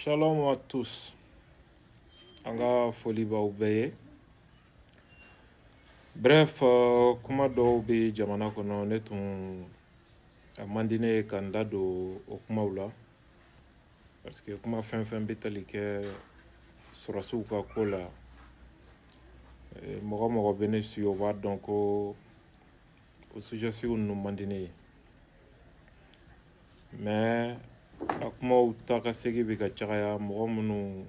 Shalom à tous. An ka foli b'aw bɛɛ ye. Bref, kuma dɔw bɛ jamana kɔnɔ, ne tun a man di ne ye ka n da don o kumaw la, parce que kuma fɛn fɛn bɛ tali kɛ sɔrɔsiw ka ko la, mɔgɔ mɔgɔ bɛ ne suit, o b'a dɔn ko o sujet sugu ninnu man di ne ye. Mais a kumaw taa ka segin bɛ ka caya. Mɔgɔ minnu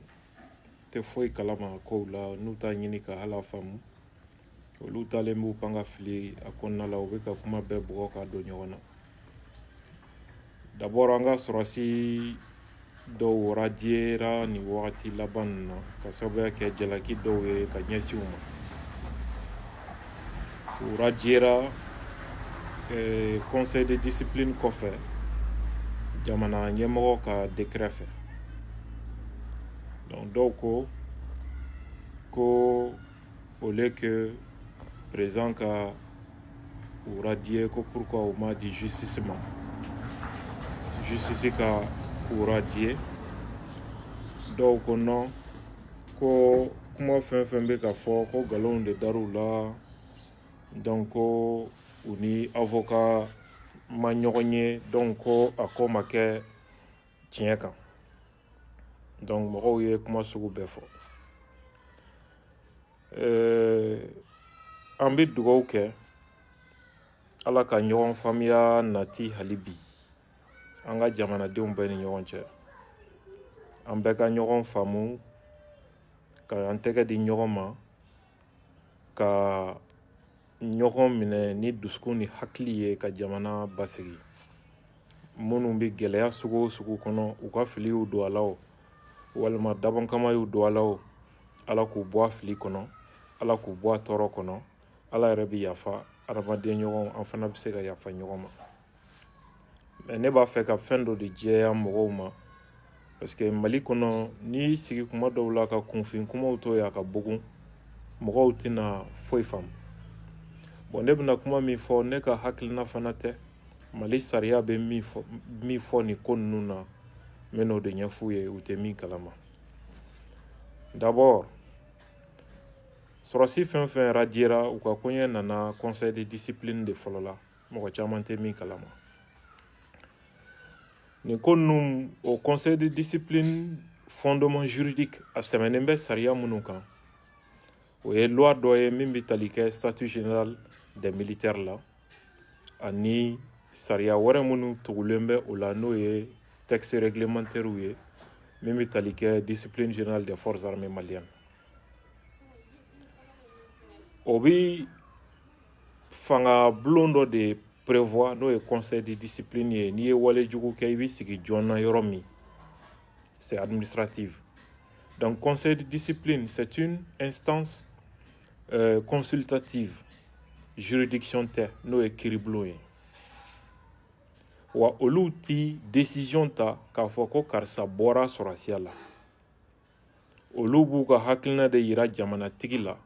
tɛ foyi kalama kow la, n'u t'a ɲini ka hala faamu, olu talen b'u pan ka fili a kɔnɔna la, u bɛ ka kuma bɛɛ bugɔ ka don ɲɔgɔn na. D'abord, an ka sɔrɔsi dɔw radiera nin wagati laban ninnu na ka sababuya kɛ jalaki dɔw ye ka ɲɛsin u ma. U radiera conseil de discipline kɔfɛ, jamana ɲɛmɔgɔ ka décret fɛ. Donc dɔw ko ko au lieu que président ka u radier, ko pourquoi u ma di justice ma, justice ka u radier. Dɔw ko non, ko kuma fɛn fɛn bɛ ka fɔ, ko nkalonw de dar'u la. Donc ko u ni avocat ma ɲɔgɔn ye, donc ko a ko ma kɛ tiɲɛ kan. Donc mɔgɔw ye kuma sugu bɛɛ fɔ. An bɛ dugawu kɛ Ala ka ɲɔgɔn faamuya nati hali bi an ka jamanadenw bɛɛ ni ɲɔgɔn cɛ, an bɛɛ ka ɲɔgɔn faamu, ka an tɛgɛ di ɲɔgɔn ma, ka ɲɔgɔn minɛ ni dusukun ni hakili ye, ka jamana basigi. Minnu bɛ gɛlɛya sugu o sugu kɔnɔ, u ka fili y'u don a la o, walima dabɔnkama y'u don a la o, Ala k'u bɔ a fili kɔnɔ, Ala k'u bɔ a tɔɔrɔ kɔnɔ. Ala yɛrɛ bɛ yafa adamaden ɲɔgɔn, an fana bɛ se ka yafa ɲɔgɔn ma. Mais ne b'a fɛ ka fɛn dɔ de jɛya mɔgɔw ma, parce que Mali kɔnɔ, n'i sigi kuma dɔw la ka kunfin kumaw to yen, a ka bugun, mɔgɔw tɛna foyi faamu. Bon, ne bɛna kuma min fɔ, ne ka hakilina fana tɛ. Mali sariya bɛ min fɔ nin ko ninnu na, n bɛ n'o de ɲɛf'u ye, u tɛ min kalama. D'abord, sɔrɔsi fɛn fɛn radiera, u ka koɲɛ nana conseil de discipline de fɔlɔ la, mɔgɔ caman tɛ min kalama. Nin ko ninnu, o conseil de discipline fondement juridique, a sɛmɛnen bɛ sariya minnu kan, o ye loi dɔ ye min bɛ tali kɛ statut général des militaires la, ani sariya wɛrɛ minnu tugulen bɛ o la, n'o ye texte réglementaire ye min bɛ tali kɛ discipline générale des forces armées maliennes. O bi fanga bulon dɔ de prévoir, n'o ye conseil de discipline ye. N'i ye walejugu kɛ, i bɛ sigi joona yɔrɔ min, c'est administratif. Donc conseil de discipline, c'est une instance consultative, juridiction tɛ, n'o ye kiiribulon ye. Wa olu ti décision ta k'a fɔ ko karisa bɔra sɔrɔsiya la. Olu b'u ka hakilina de yira jamanatigi la: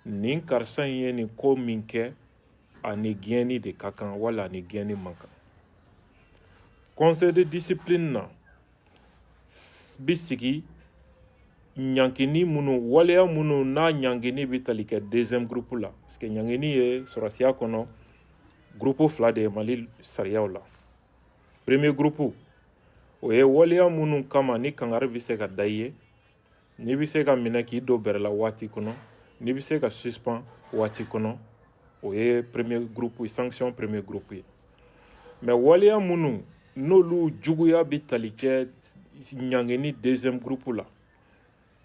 nin karisa in ye nin ko min kɛ, a ni gɛnni de ka kan wala a ni gɛnni man kan. Conseil de discipline na bi sigi ɲangini minnu, waleya minnu n'a ɲangini bɛ tali kɛ deuxième groupe la, parce que ɲangini ye sɔrɔsiya kɔnɔ groupe fila de ye Mali sariyaw la. Premier groupe, o ye waleya minnu kama ni kangari bɛ se ka da i ye, n'i bɛ se ka minɛ k'i don bɛrɛ la waati kɔnɔ, n'i bɛ se ka suspend waati kɔnɔ, o ye premier groupe, sanction premier groupe ye. Mais waleya minnu n'olu juguya bɛ tali kɛ ɲangini deuxième groupe la,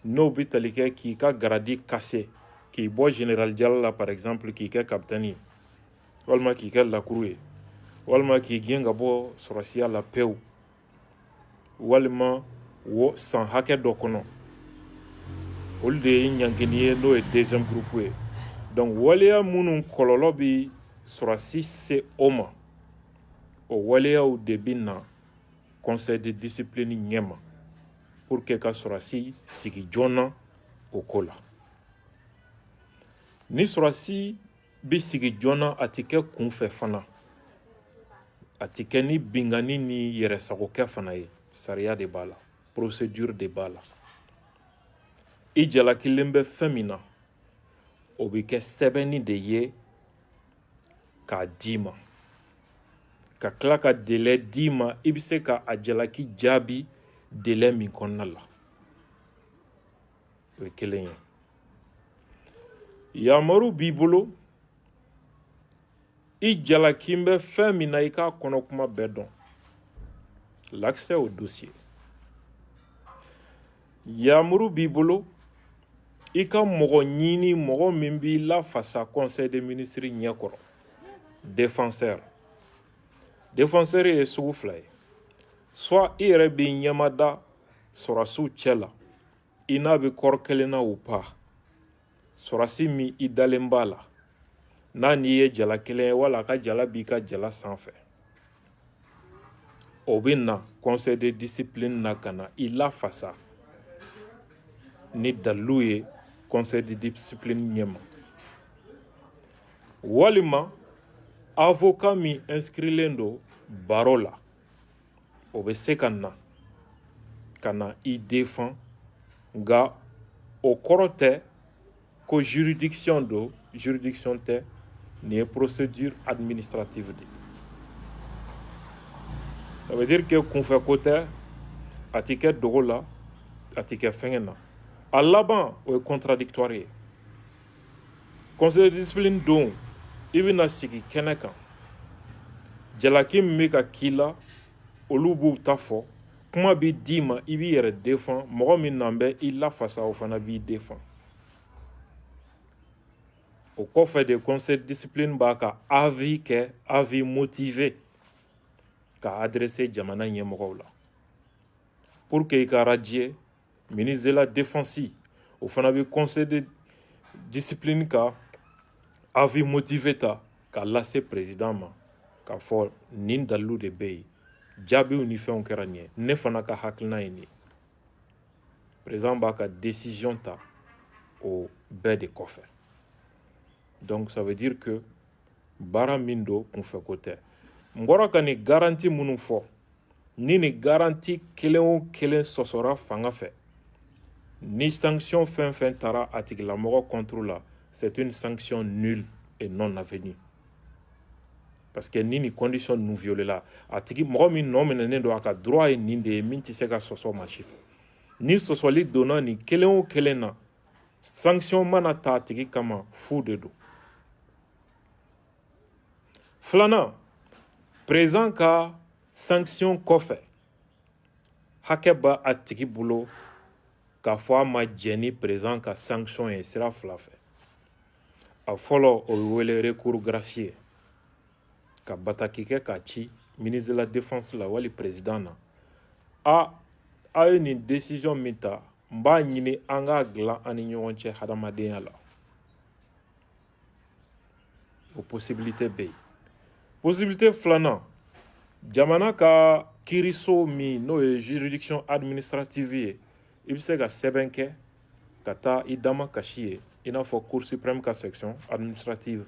n'o bɛ tali kɛ k'i ka grade casser, k'i bɔ général jala la par exemple k'i kɛ capitaine ye, walima k'i kɛ lakuru ye, walima k'i gɛn ka bɔ sɔrɔsiya la pewu, walima wo san hakɛ dɔ kɔnɔ, olu de ye ɲangini ye, n'o ye deuxième groupe ye. Donc waleya minnu kɔlɔlɔ bɛ sɔrɔsi se o ma, o waleyaw de bɛ na conseil de discipline ɲɛma pour que ka sɔrɔsi sigi joona o ko la. Ni sɔrɔsi bɛ sigi joona, a tɛ kɛ kunfɛ fana, a tɛ kɛ ni binkanni ni yɛrɛsagokɛ fana ye, sariya de b'a la. Procédure de b'a la. I jalakilen bɛ fɛn min na, o bɛ kɛ sɛbɛnni de ye k'a d'i ma, ka tila ka délai d'i ma, i bɛ se ka a jalaki jaabi délai min kɔnɔna la. O ye kelen ye. Yamaru b'i bolo, i jalaki bɛ fɛn min na, i k'a kɔnɔ kuma bɛɛ dɔn, l'accès au dossier. Yamaru b'i bolo, i ka mɔgɔ ɲini, mɔgɔ min b'i lafasa conseil des ministres ɲɛkɔrɔ, défenseur. Défenseur ye sugu fila ye: soit i yɛrɛ b'i ɲɛmada sɔrɔsiw cɛ la, i n'a bɛ kɔrɔ kelen na ou pas, sɔrɔsi min i dalen b'a la, n'a n'i ye jala kelen ye, wala a ka jala b'i ka jala sanfɛ, o bɛ na conseil de discipline na ka na i lafasa ni dalilu ye conseil de discipline ɲɛma. Walima avocat min inscrilen don barreau la, o bɛ se ka na ka na i défend. Nka o kɔrɔ tɛ ko juridiction don, juridiction tɛ. Nin ye procédure administrative de ye. Ça veut dire que kunfɛ ko tɛ, a ti kɛ dogo la, a ti kɛ fɛngɛ na. A laban, o ye contradictoire ye. Conseil de discipline don, i bɛna sigi kɛnɛ kan, jalaki min bɛ ka k'i la, olu b'u ta fɔ, kuma bɛ d'i ma, i b'i yɛrɛ défend, mɔgɔ min nan bɛ i lafasa, o fana b'i défend. O kɔfɛ de, conseil de discipline b'a ka avis kɛ, avis motivé ka adresser jamana ɲɛmɔgɔw la pour que i ka radier. Ministre de la Défense, o fana bɛ conseil de discipline ka avis motivé ta k'a lase président ma, k'a fɔ nin dalilu de bɛ yen, jaabiw ni fɛnw kɛra nin ye, ne fana ka hakilina ye nin ye. Président b'a ka décision ta o bɛɛ de kɔfɛ. Donc ça veut dire que baara min don, kunfɛko tɛ. N bɔra ka nin garantie minnu fɔ, ni nin garantie kelen o kelen sɔsɔra fanga fɛ, ni sanction fɛn fɛn taara a tigilamɔgɔ contre la, c'est une sanction nulle et non avenue, parce que ni nin condition ninnu violé la, a tigi mɔgɔ min nɔ minɛnen don, a ka droit ye nin de ye, min tɛ se ka sɔsɔ maa si fɛ. Ni sɔsɔli donna nin kelen o kelen na, sanction mana ta a tigi kama, fu de don. Filanan, président ka sanction kɔfɛ, hakɛ b'a a tigi bolo k'a fɔ a ma jɛn ni président ka sanction ye sira fila fɛ. A fɔlɔ, o bɛ wele recours gracieux, ka bataki kɛ k'a ci ministre de la Défense la wali président na: a aw ye nin décision min ta, n b'a ɲini an k'a dilan an ni ɲɔgɔn cɛ hadamadenya la. O possibilité bɛ yen. Possibilité filanan, jamana ka kiiriso min n'o ye juridiction administrative ye, i bɛ se ka sɛbɛn kɛ ka taa i dama kasi ye, i n'a fɔ Cour suprême ka section administrative,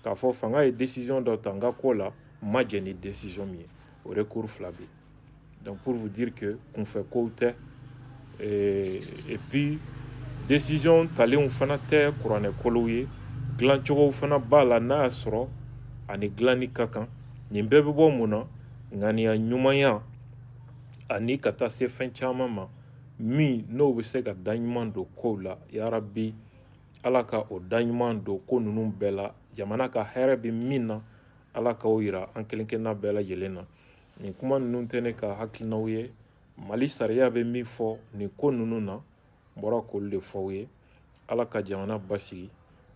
k'a fɔ fanga ye décision dɔ ta n ka ko la, n ma jɛn ni décision min ye. O recours fila bɛ yen. Donc pour vous dire que kunfɛ kow tɛ, et puis décision talenw fana tɛ kuranɛ kolow ye, dilancogow fana b'a la, n'a y'a sɔrɔ ani dilanni ka kan. Nin bɛɛ bɛ bɔ mun na? Ŋaniya ɲumanya ani ka taa se fɛn caman ma min n'o bɛ se ka da ɲuman don kow la. Yarabi, Ala ka o da ɲuman don ko ninnu bɛɛ la. Jamana ka hɛrɛ bɛ min na, Ala k'o yira an kelen kelenna bɛɛ lajɛlen na. Nin kuma ninnu tɛ ne ka hakilinaw ye. Mali sariya bɛ min fɔ nin ko ninnu na, n bɔra k'olu de fɔ aw ye. Ala ka jamana basigi,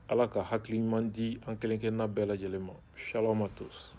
Ala ka hakili ɲuman di an kelen kelenna bɛɛ lajɛlen ma. Shalom à tous.